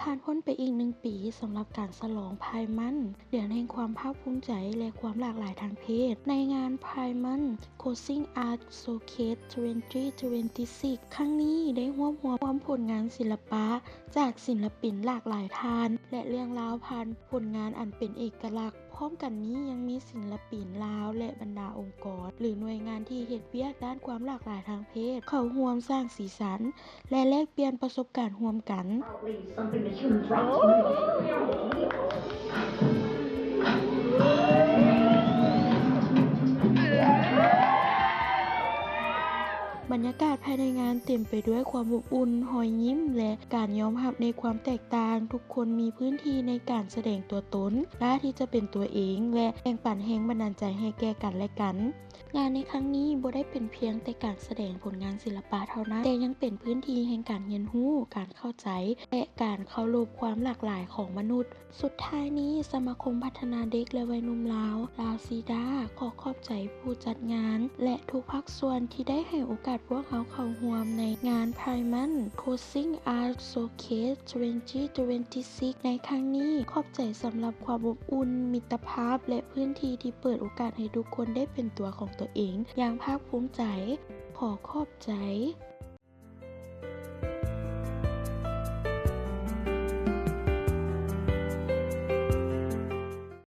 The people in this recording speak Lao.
ຜ່ານພົ້ນໄປອີກໜຶ່ງປີສຳລັບການສະຫຼອງ Pride Month ເດືອນແຫ່ງຄວາມພາກພູມໃຈ ແລະ ຄວາມຫຼາກຫຼາຍທາງເພດ ໃນງານ Pride Month Closing Art Showcase twenty twenty-six ຄັ້ງນີ້ໄດ້ຮວບຮວມຜົນງານສິລະປະຈາກສິນລະປິນຫຼາກຫຼາຍທ່ານ ແລະ ເລື່ອງລາວຜ່ານຜົນງານອັນເປັນເອກະລັກ. ພ້ອມກັນນີ້ຍັງມີສິນລະປິນລາວ ແລະ ບັນດາອົງກອນ ຫຼື ໜ່ວຍງານທີ່ເຮັດວຽກດ້ານຄວາມຫຼາກຫຼາຍທາງເພດ ເຂົ້າຮ່ວມສ້າງສີສັນ ແລະ ແລກປ່ຽນປະສົບການຮ່ວມກັນ. ບັນຍາກາດພາຍໃນງານເຕັມໄປດ້ວຍຄວາມອົບອຸ່ນ, ຮອຍຍິ້ມ ແລະ ການຍອມຮັບໃນຄວາມແຕກຕ່າງ. ທຸກຄົນມີພື້ນທີ່ໃນການສະແດງຕົວຕົນ, ກ້າທີ່ຈະເປັນຕົວເອງ ແລະ ແບ່ງປັນແຮງບັນດານໃຈໃຫ້ແກ່ກັນແລະກັນ. ງານໃນຄັ້ງນີ້ບໍ່ໄດ້ເປັນພຽງແຕ່ການສະແດງຜົນງານສິລະປະເທົ່ານັ້ນ, ແຕ່ຍັງເປັນພື້ນທີ່ແຫ່ງການຮຽນຮູ້, ການເຂົ້າໃຈ ແລະ ການເຄົາລົບຄວາມຫຼາກຫຼາຍຂອງມະນຸດ. ສຸດທ້າຍນີ້, ສະມາຄົມພັດທະນາເດັກ ແລະ ໄວໜຸ່ມລາວ, ລາວຊີດາ ຂໍຂອບໃຈຜູ້ຈັດງານ ແລະ ທຸກພາກສ່ວນທີ່ໄດ້ໃຫ້ໂອກາດພວກເຮົາເຂົ້າຮ່ວມໃນງານ Pride Month Closing Art Showcase twenty twenty-six ໃນຄັ້ງນີ້. ຂອບໃຈສຳລັບຄວາມອົບອຸ່ນ, ມິດຕະພາບ ແລະ ພື້ນທີ່ທີ່ເປີດໂອກາດໃຫ້ທຸກຄົນໄດ້ເປັນຕົວຂອງຕົວເອງຢ່າງພາກພູມໃຈ. ຂໍຂອບໃຈ.